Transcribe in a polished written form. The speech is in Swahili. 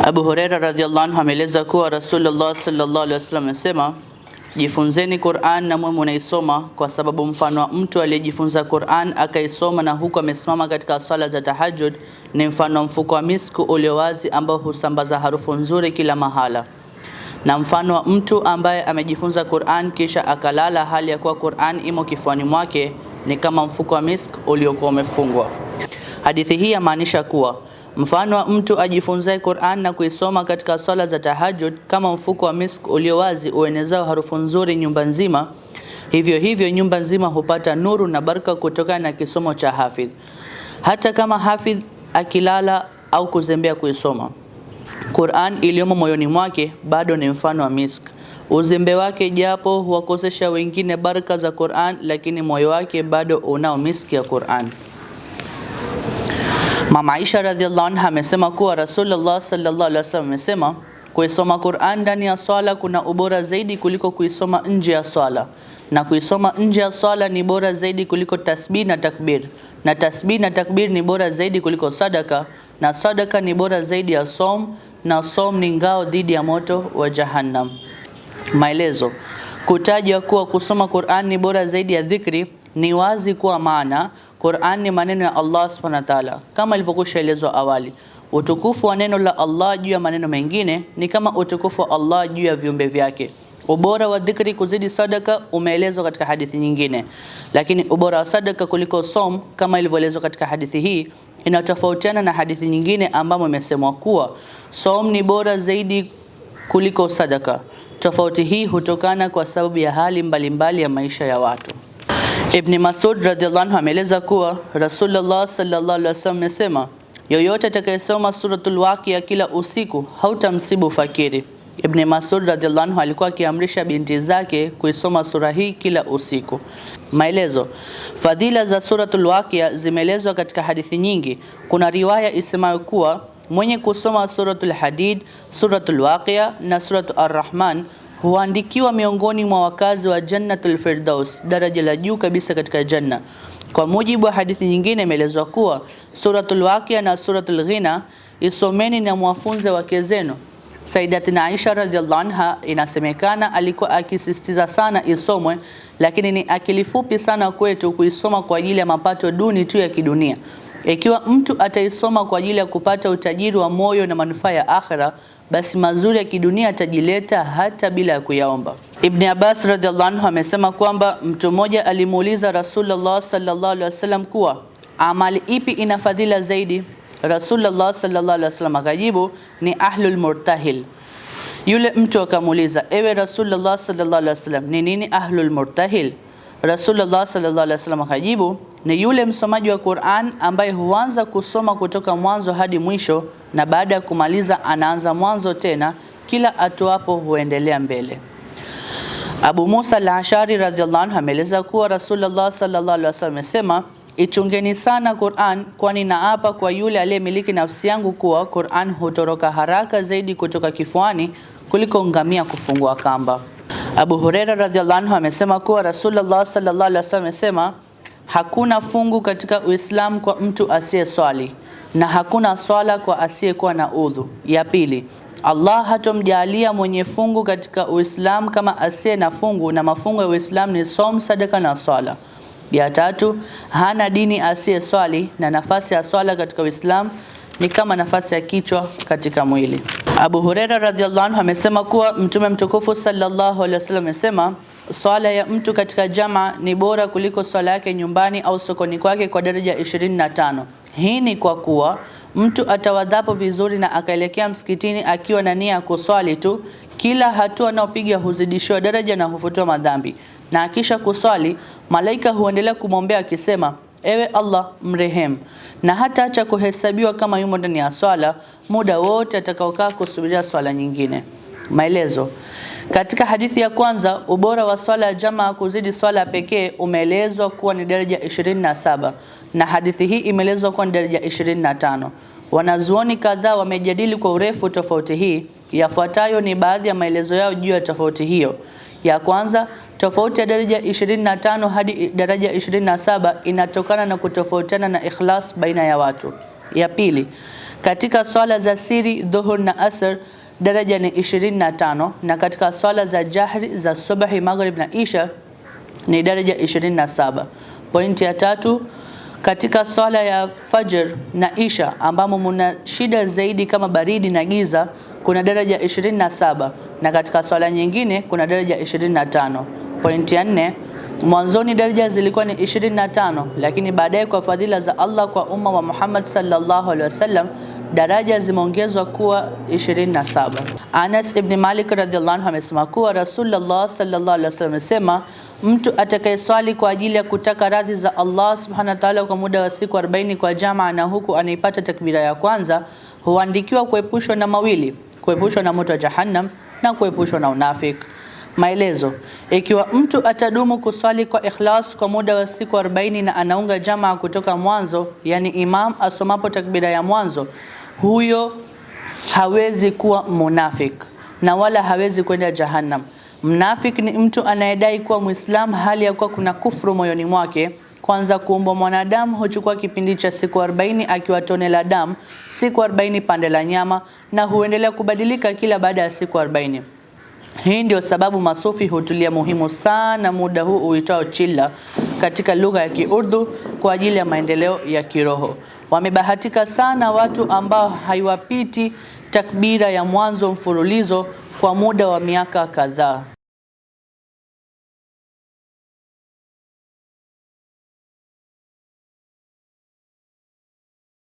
Abu Huraira radhiallahu anhu ameeleza kuwa Rasulullah sallallahu alaihi wasallam amesema, jifunzeni Qur'an na mwe munaisoma, kwa sababu mfano wa mtu aliyejifunza Qur'an akaisoma na huku amesimama katika swala za tahajjud ni mfano wa mfuko wa misku ulio wazi ambao husambaza harufu nzuri kila mahala, na mfano wa mtu ambaye amejifunza Qur'an kisha akalala hali ya kuwa Qur'an imo kifuani mwake ni kama mfuko wa misk uliokuwa umefungwa. Hadithi hii yamaanisha kuwa mfano wa mtu ajifunzaye Qur'an na kuisoma katika swala za tahajjud kama mfuko wa misk ulio wazi uenezao harufu nzuri nyumba nzima, hivyo hivyo nyumba nzima hupata nuru na baraka kutokana na kisomo cha hafidh, hata kama hafidh akilala au kuzembea kuisoma Qur'an iliyomo moyoni mwake bado ni mfano wa misk. Uzembe wake japo huwakosesha wengine baraka za Qur'an, lakini moyo wake bado unao miski ya Qur'an. Mama Aisha radhiallahu anha amesema kuwa Rasulullah sallallahu alaihi wasallam amesema, kuisoma Qur'an ndani ya swala kuna ubora zaidi kuliko kuisoma nje ya swala, na kuisoma nje ya swala ni bora zaidi kuliko tasbih na takbir, na tasbih na takbir ni bora zaidi kuliko sadaka, na sadaka ni bora zaidi ya som, na som ni ngao dhidi ya moto wa Jahannam. Maelezo: kutajwa kuwa kusoma Qur'an ni bora zaidi ya dhikri ni wazi kuwa maana Qur'an ni maneno ya Allah Subhanahu wa Ta'ala, kama ilivyokwisha elezwa awali. Utukufu wa neno la Allah juu ya maneno mengine ni kama utukufu wa Allah juu ya viumbe vyake. Ubora wa dhikri kuzidi sadaka umeelezwa katika hadithi nyingine, lakini ubora wa sadaka kuliko som kama ilivyoelezwa katika hadithi hii inatofautiana na hadithi nyingine ambamo imesemwa kuwa som ni bora zaidi kuliko sadaka. Tofauti hii hutokana kwa sababu ya hali mbalimbali mbali ya maisha ya watu. Ibn Mas'ud radhiallahu anhu ameeleza kuwa Rasulullah sallallahu alaihi wasallam amesema, yoyote atakayesoma Suratul Waqiya kila usiku hautamsibu fakiri. Ibn Mas'ud radhiallahu anhu alikuwa akiamrisha binti zake kuisoma sura hii kila usiku. Maelezo: fadhila za Suratul Waqiya zimeelezwa katika hadithi nyingi. Kuna riwaya isemayo kuwa mwenye kusoma Suratul Hadid, Suratul Waqiya na Suratul Ar-Rahman huandikiwa miongoni mwa wakazi wa Jannatul Firdaus, daraja la juu kabisa katika janna. Kwa mujibu wa hadithi nyingine, imeelezwa kuwa Suratul Waqiya na Suratul Ghina isomeni na mwafunze wake zenu. Saidatina Aisha radhiallahu anha inasemekana alikuwa akisisitiza sana isomwe, lakini ni akili fupi sana kwetu kuisoma kwa ajili ya mapato duni tu ya kidunia. Ikiwa mtu ataisoma kwa ajili ya kupata utajiri wa moyo na manufaa ya akhera, basi mazuri ya kidunia atajileta hata bila ya kuyaomba. Ibn Abbas radhiallahu anhu amesema kwamba mtu mmoja alimuuliza Rasulullah sallallahu alaihi wasallam kuwa amali ipi ina fadhila zaidi? Rasulullah sallallahu alaihi wasallam akajibu, ni ahlul murtahil. Yule mtu akamuuliza, ewe Rasulullah sallallahu alaihi wasallam, ni nini ahlul murtahil? Rasulullah sallallahu alaihi wasallam akajibu, ni yule msomaji wa Qur'an ambaye huanza kusoma kutoka mwanzo hadi mwisho, na baada ya kumaliza anaanza mwanzo tena, kila atuapo huendelea mbele. Abu Musa al-Ashari radhiallahu anhu ameeleza kuwa Rasulullah sallallahu alaihi wasallam amesema, ichungeni sana Qur'an, kwani naapa kwa yule aliyemiliki nafsi yangu kuwa Qur'an hutoroka haraka zaidi kutoka kifuani kuliko ngamia kufungua kamba. Abu Huraira radhiallahu anhu amesema kuwa Rasulullah sallallahu alaihi wasallam amesema, hakuna fungu katika Uislamu kwa mtu asiyeswali na hakuna swala kwa asiyekuwa na udhu. Ya pili, Allah hatomjalia mwenye fungu katika Uislamu kama asiye na fungu, na mafungu ya Uislamu ni som, sadaka na swala. Ya tatu, hana dini asiye swali, na nafasi ya swala katika Uislamu ni kama nafasi ya kichwa katika mwili. Abu Huraira radhiallahu anhu amesema kuwa Mtume mtukufu sallallahu alaihi wasallam amesema, swala ya mtu katika jamaa ni bora kuliko swala yake nyumbani au sokoni kwake kwa daraja 25. Hii ni kwa kuwa mtu atawadhapo vizuri na akaelekea msikitini akiwa na nia ya kuswali tu, kila hatua anayopiga huzidishiwa daraja na hufutiwa madhambi, na akisha kuswali malaika huendelea kumwombea akisema, ewe Allah mrehemu, na hata acha kuhesabiwa kama yumo ndani ya swala muda wote atakaokaa kusubiria swala nyingine. Maelezo: katika hadithi ya kwanza, ubora wa swala ya jamaa kuzidi swala pekee umeelezwa kuwa ni daraja 27 na hadithi hii imeelezwa kuwa ni daraja 25. Wanazuoni kadhaa wamejadili kwa urefu tofauti hii. Yafuatayo ni baadhi ya maelezo yao juu ya tofauti hiyo. Ya kwanza, tofauti ya daraja 25 hadi daraja 27 inatokana na kutofautiana na ikhlas baina ya watu. Ya pili, Katika swala za siri, dhuhur na asr, daraja ni 25, na katika swala za jahri za subhi, maghrib na isha ni daraja 27. Pointi ya tatu, katika swala ya fajr na isha ambamo muna shida zaidi kama baridi na giza kuna daraja 27, na katika swala nyingine kuna daraja 25. Pointi ya nne, mwanzoni daraja zilikuwa ni 25, lakini baadaye kwa fadhila za Allah kwa umma wa Muhammad sallallahu alaihi wasallam daraja zimeongezwa kuwa 27. Anas ibn Malik radhiallahu anhu amesema kuwa Rasulullah sallallahu alaihi wasallam amesema, mtu atakayeswali kwa ajili ya kutaka radhi za Allah subhanahu wa ta'ala kwa muda wa siku 40 kwa jamaa na huku anaipata takbira ya kwanza, huandikiwa kuepushwa na mawili: kuepushwa na moto wa Jahannam na kuepushwa na unafiki. Maelezo: ikiwa mtu atadumu kuswali kwa ikhlas kwa muda wa siku 40 na anaunga jamaa kutoka mwanzo, yani imam asomapo takbira ya mwanzo, huyo hawezi kuwa munafik na wala hawezi kwenda Jahannam. Mnafik ni mtu anayedai kuwa Muislam hali ya kuwa kuna kufru moyoni mwake. Kwanza, kuumbwa mwanadamu huchukua kipindi cha siku 40 akiwa tone la damu, siku 40 pande la nyama, na huendelea kubadilika kila baada ya siku 40. Hii ndio sababu masufi hutulia muhimu sana muda huu uitwao chilla katika lugha ya Kiurdu kwa ajili ya maendeleo ya kiroho. Wamebahatika sana watu ambao haiwapiti takbira ya mwanzo mfululizo kwa muda wa miaka kadhaa.